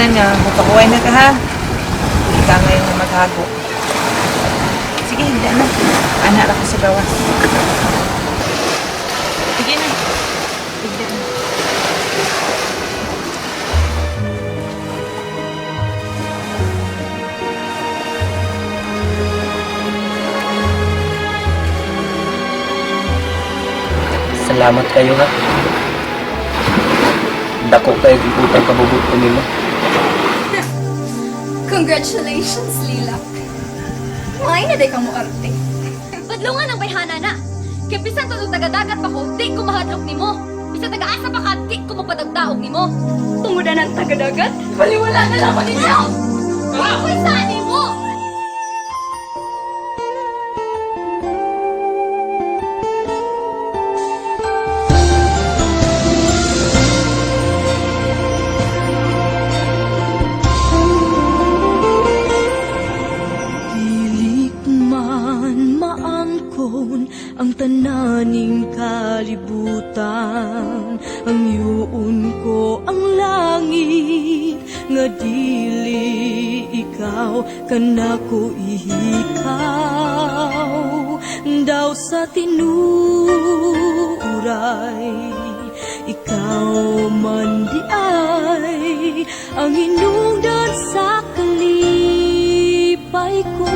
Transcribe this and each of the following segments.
Tanan nga, mupakuway na ka ha. Hindi ka ngayon nga maghago. Sige, hindi na. Ana ra ko sa gawas. Sige na. Higda na. Salamat kayo ha. Dako kayo gibutang kabubut ko nimo. Congratulations, Lilak. May na day kang muarte. Padlungan ang bayhana na. Kay bisan tunog taga-dagat pa ko, di ko mahadlok nimo. Bisan taga-asa pa ka, di ko mapadagdaog nimo. Tungod na ng tagadagat, baliwala na lang ko ninyo! Ako'y sani mo! Dili man maangkon ang tananing kalibutan. Ang yuon ko ang langit nga dili ikaw kanako ihikaw daw sa tinuray. Ikaw man di ay ang hinungdan sa kalipay ko.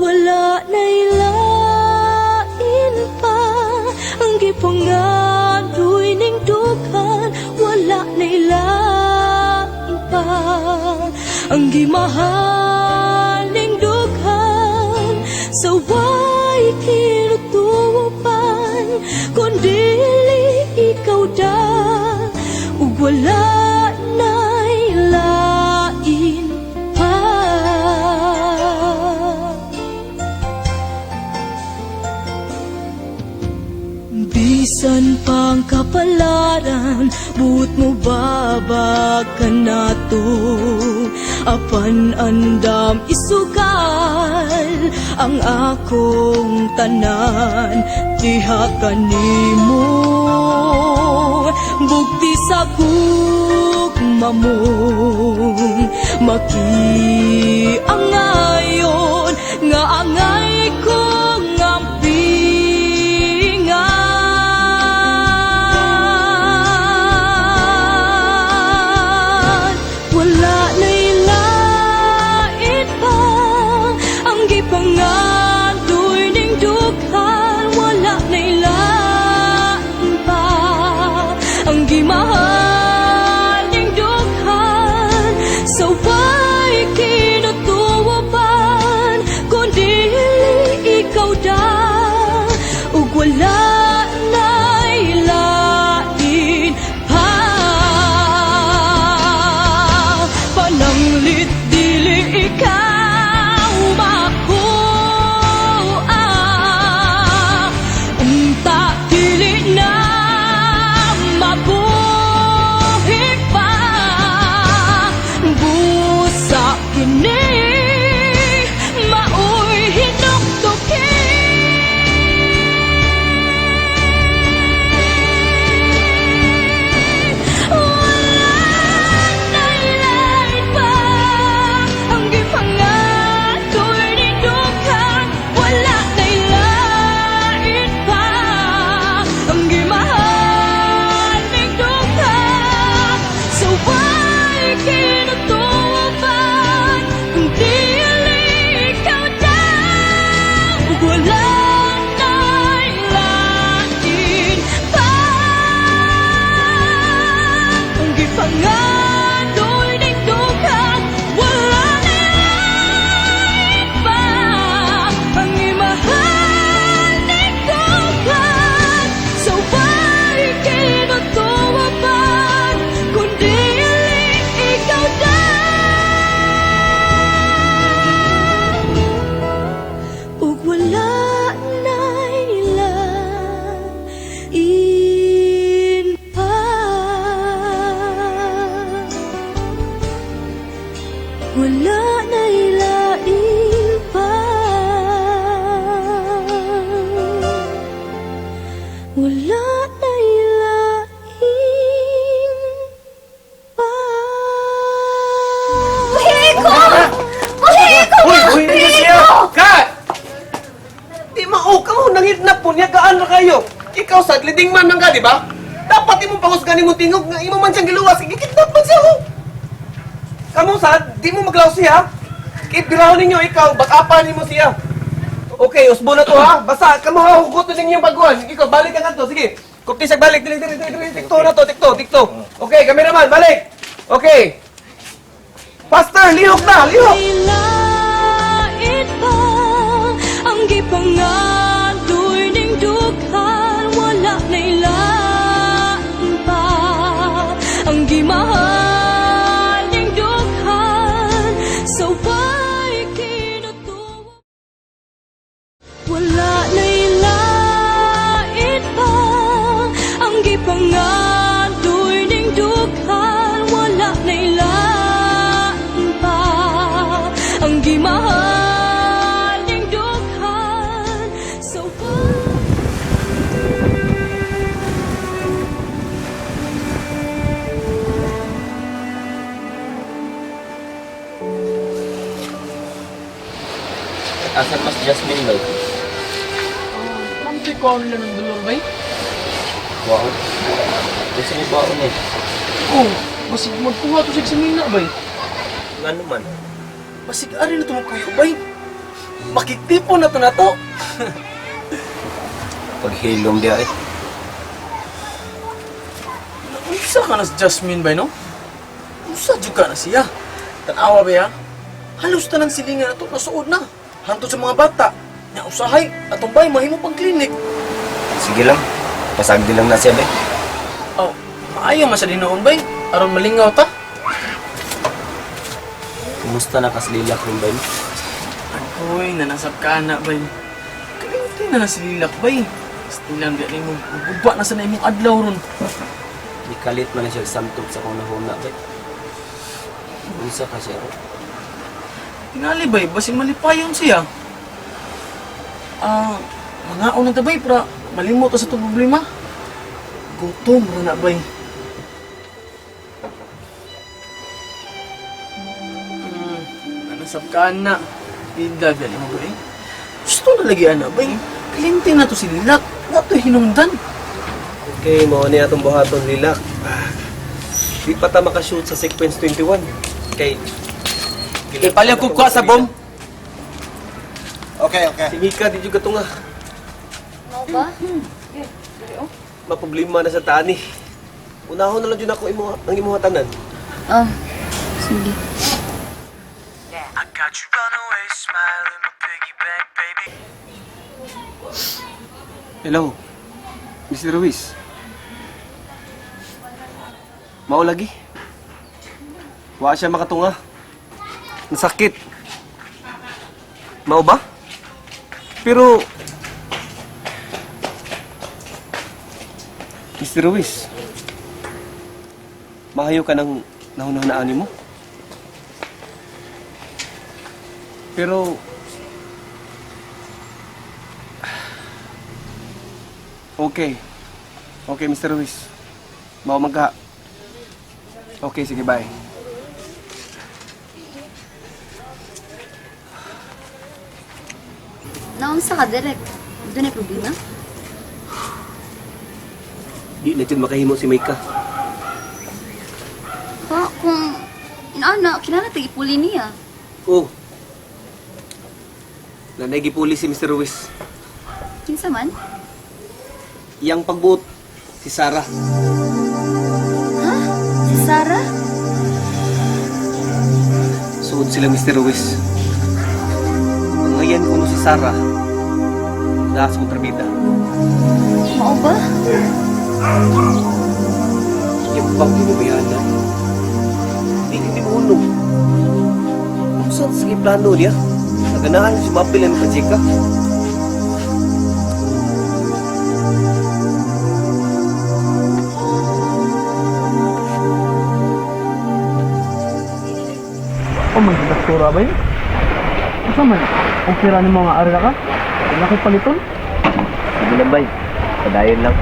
Wala na'y lain pa ang gipangadoy ning dughan. Wala na'y lain pa ang gimahal ning dughan. Sa way kinutupan kundi ikaw da, ug wala na'y lain pa. Bisan pang kapalaran, buot mo babag ka nato. Apan andam isugal ang akong tanan, diha kanimo. Bugti sa gugma mo, makiangayon nga angay ko ngampingan. Wala na'y lain pa ang gipangadoy ning dughan. Wala na'y lain pa ang gimahal ning dughan. Sa way kinutuoban kundi ikaw da, ug wala na'y lain pa. Pananglit dili ikaw makuha, unta dili na mabuhi pa. Busa kini maoy hinuktukin. Wala na'y lain pa ang gipangatoy ni dughan. Wala na'y lain pa ang gimahal ning dughan. Sa way kinutuban kung dili ikaw daw, ug wala na'y lain pa ang gipangadoy ning dughan. Wala na'y lain pa ang imahal ning dughan. Sa way kinutuban kundi ikaw daw, ug wala na'y lain pa. Wala na'y lain pa. Wala na'y lain. Nangitnap po niya, gaan ra kayo. Ikaw sad, leading man man ka, di ba? Dapat imong pangusgan imong tingog nga imo man siyang giluwas, gikidnap man siya oh. Kamo sad, di mo maglaw siya. Kay birahon ninyo ikaw, bakapan nimo siya. Okay, usbo na to ha. Basta kamo ha hugot na ninyong baguhan. Ikaw balik ang kanto, sige. Kupti sa balik, dili dili dili dili tikto na to, tikto, tikto. Okay, cameraman, balik. Okay. Faster, lihok na, lihok. Lait pa ang gipangadoy ning dughan, wala na'y lain pa ang gimahal ning dughan sa way kinutuo. Wala na'y lait pa ang gipangadoy ning dughan, wala na'y lain pa ang gimahal ning dughan sa way. Asan mas Jasmine ba? Kampi ko nila ng dulong bay. Wow. Gusto mo baon eh. Oh, basig magkuha to sa eksamina bay. Nga naman. Basig ari na tumukuyo bay. Makiktipo na to na to. Paghilom diya eh. Unsa ka na si Jasmine bay no? Unsa jud ka na siya? Tanawa ba ya? Halos tanan silingan na to nasuod na. Hantod sa mga bata. Nya usahay atong bay mahimo pang klinik. Sige lang. Pasagdi lang na siya be. Oh, maayo man sa dinoon bay. Aron malingaw ta. Kumusta na kaslilak rin ba yun? Uy, nanasap ka na bay. Kalinti na na si Lilak bay. Stilang di mo. Guba na sa na imong adlaw ron. Ikalit man na siya samtog sa kong nahuna be. Unsa ka siya ro? Tingali bay, basing malipayon siya. Ah, mga unang tabay para malimot ta sa itong problema. Gutom ra na bay. Nanasap ka na. Ida gali mo bay. Gusto na lagi ana bay. Kalinti na to si Lilak. Wa to hinungdan. Okay, mao ni atong buhaton lilak. Di pa ta makashoot sa sequence 21. Kay Ipalyo ko kuha sa bom. Okay, okay. Si Mika di juga tunga. Mao ba? Maproblema na sa tani. Unahon na lang jud ako imo ang imuha tanan. Ah, sige. Hello. Mr. Ruiz. Mao lagi. Wa siya makatunga. Nasakit. Mao ba? Pero Mr. Ruiz, mahayo ka ng nahunahunaan mo. Pero okay. Okay, Mr. Ruiz. Mao man ka. Okay, sige, bye. Naunsa ka direk? Doon ay problema? Di na jud makahimo si Mika. Pa, kung inaana, kinahanglan tag ipuli niya. Oh. Nanay gipuli si Mr. Ruiz. Kinsa man? Iyang pagbuot si Sarah. Ha? Si Sarah? Suod sila Mr. Ruiz. Ngayon kuno si Sarah. Dahil sa kontrabida. Mao ba? Yung pang ginubayana. Di hindi mo uno. Kung saan sige plano niya? Naganahan si Mapil ang kajika. O man, doktora ba yun? Asa man? Okay ra nimo nga ari ka? Wala ko'y paliton. Sige lang bay. Padayon lang.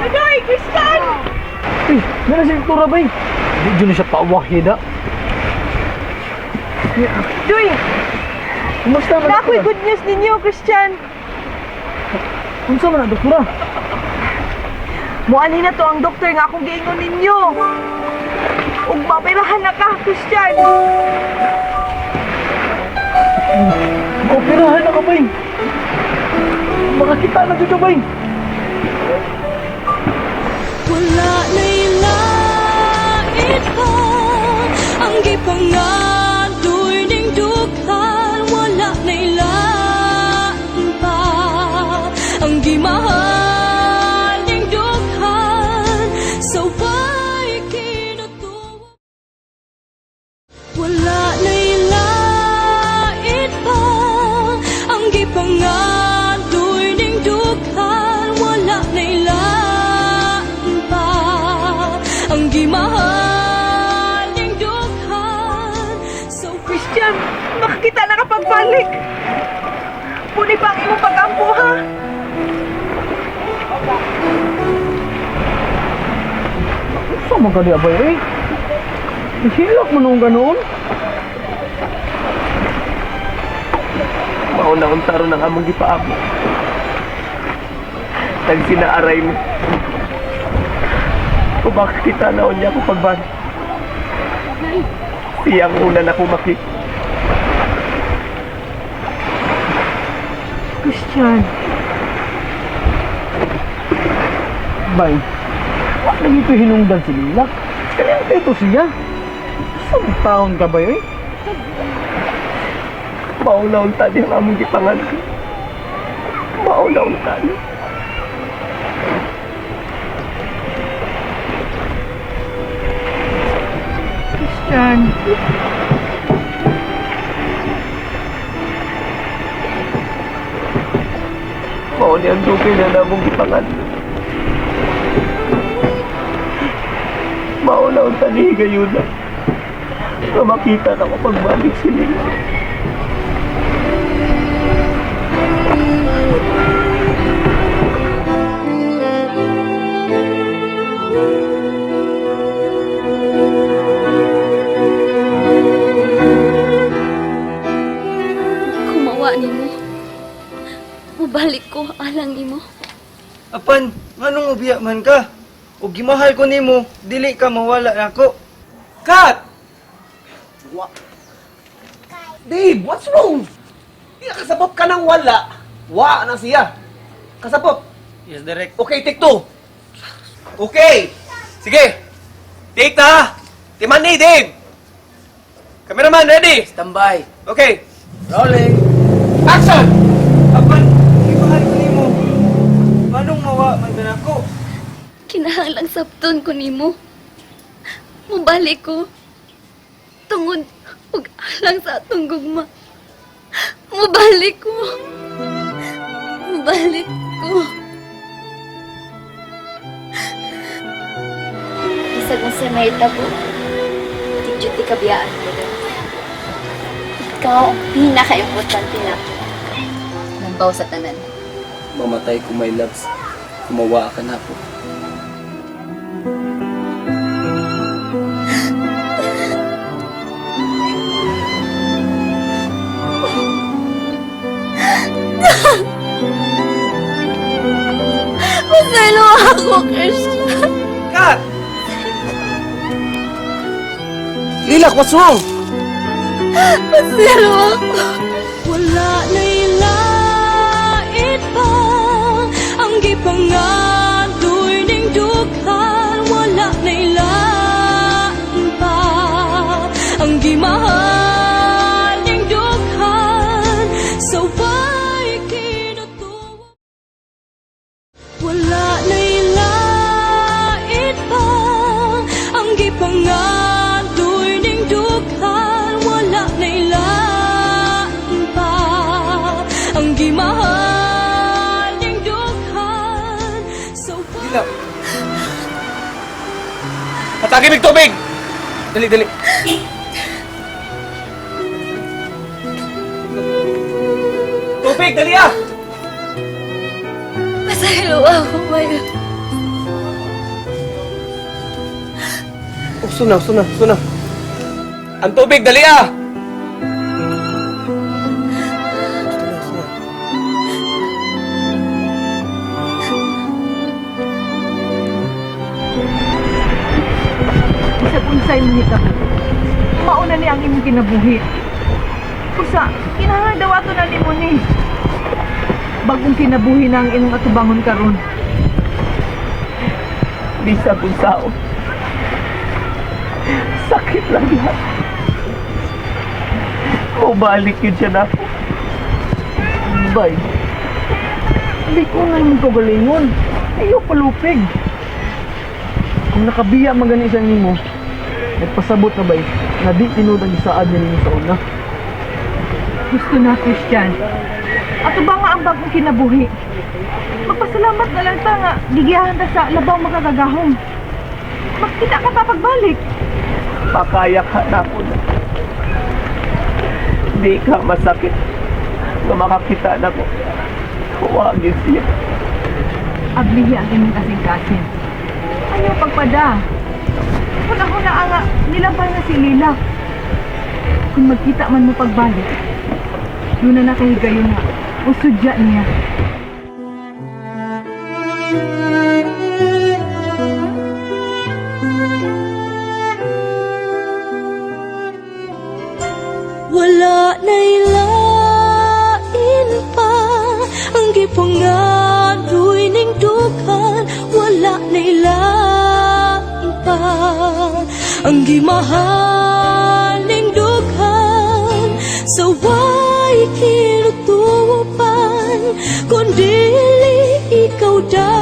Aday, Christian! Uy, meron si doktora ba yun? Di dyan na siya pawahida. Duy, Kumusta man? na ako'y good news ninyo, Christian. Unsa man na, doktora? Muanhi na to ang doktor nga akong giingon ninyo. Ug maoperahan na ka, Christian. Maoperahan na ka, bay. Makakita na jud ka, bay. Wala na'y lait pa ang gipangandoy ning dughan. Wala na'y lain pa ang gimahal ning dughan. Sa way kinutuwa. Wala na'y lait pa ang gipangandoy ning dughan. Wala na'y lain pa ang gimahal ning dughan. So Christian, makakita na ka pagbalik. Puni pa ang imong pag-ampo, ha? Unsa man ka diha, bay, eh? Hilak man nung ganoon. Mao na unta ron ang among gipaabot. Tag sinaaray mo. Kung makakita na niya ako pagbalik. Siya ang una na akong makita. Christian, Bay, wa na ito hinungdan si Lilak. Kaya ito siya. Sa taon ka, bay, eh? Mao na unta niya ang among gipangan. Mao na unta niya. Christian. Mao niya ang dugay na namong gipangan. Mao na unta ni higayuna. Nga makita na ko pagbalik si Lila. Kumawa nimo. Mubalik ko alang nimo. Apan, nganong ubiya man ka? Ug gimahal ko nimo, dili ka mawala nako. Cut! Dave, what's wrong? Di ka kasabot ka ng wala. Wa na siya. Kasabot. Yes, direct. Okay, take two. Okay. Sige. Take na. Timan ni, Dave. Cameraman, ready? Standby. Okay. Rolling. Action! Apan, gimahal ko nimo. Nganong mawa man ka nako? Kinahanglang sabton ko nimo. Mubalik ko. Tungod ug alang sa atong gugma. Mubalik ko. Mubalik ko. Bisag unsay mahitabo, di jud di kabiyaan ko. Ikaw ang pinaka-importante na Lambaw sa tanan. Mamatay ko, my loves. Kumawa ka na po. Paselo ako, Christian. Cut! Lilak, what's wrong? Paselo ako. Wala na'y lait pa ang gipangandoy ning dughan. Wala na'y lain pa ang gimahal ning dughan. Sa way kinutuwa. Wala na'y lait pa ang gipangandoy ning dughan. Wala na'y lain pa ang gimahal ning dughan. So Lilak. Hatagi mig tubig! Dali, dali. Tubig, dali ah! Paselo ako, my love. Oh, suna, suna, suna. Ang tubig, dali ah! Suna, suna. Unsay mahitabo, mauna ni ang imong kinabuhi. Usa, kinahanglan dawato na nimo ni. Bagong kinabuhi na ang imong atubangon karon. Bisag unsaon. Sakit lang lahat. Mubalik yun siya na ako. Bay, hindi ko na imong kagalingon. Ayaw palupig. Kung nakabiya man gani siya nimo, nagpasabot na bay, na di tinuod ang gisaad niya nimo sa una. Gusto na, Christian. Ato ba nga ang bagong kinabuhi? Magpasalamat na lang ta nga gigiyahan ta sa labaw makakagahom. Magkita ka pa pagbalik. Pakaya ka na ako na. Di ka masakit nga makakita na ko. Huwagin siya. Ablihi ang imong kasing-kasing. Ayaw pagpada. Huna-huna nga, nilabay na si Lila. Kung magkita man mo pagbalik, doon na nakahigayon na usudya niya. Wala na'y lain pa ang gipangadoy ning dughan. Wala na'y lain pa ang gimahal ning dughan. Sa way kinutupan, kundi ikaw dayon.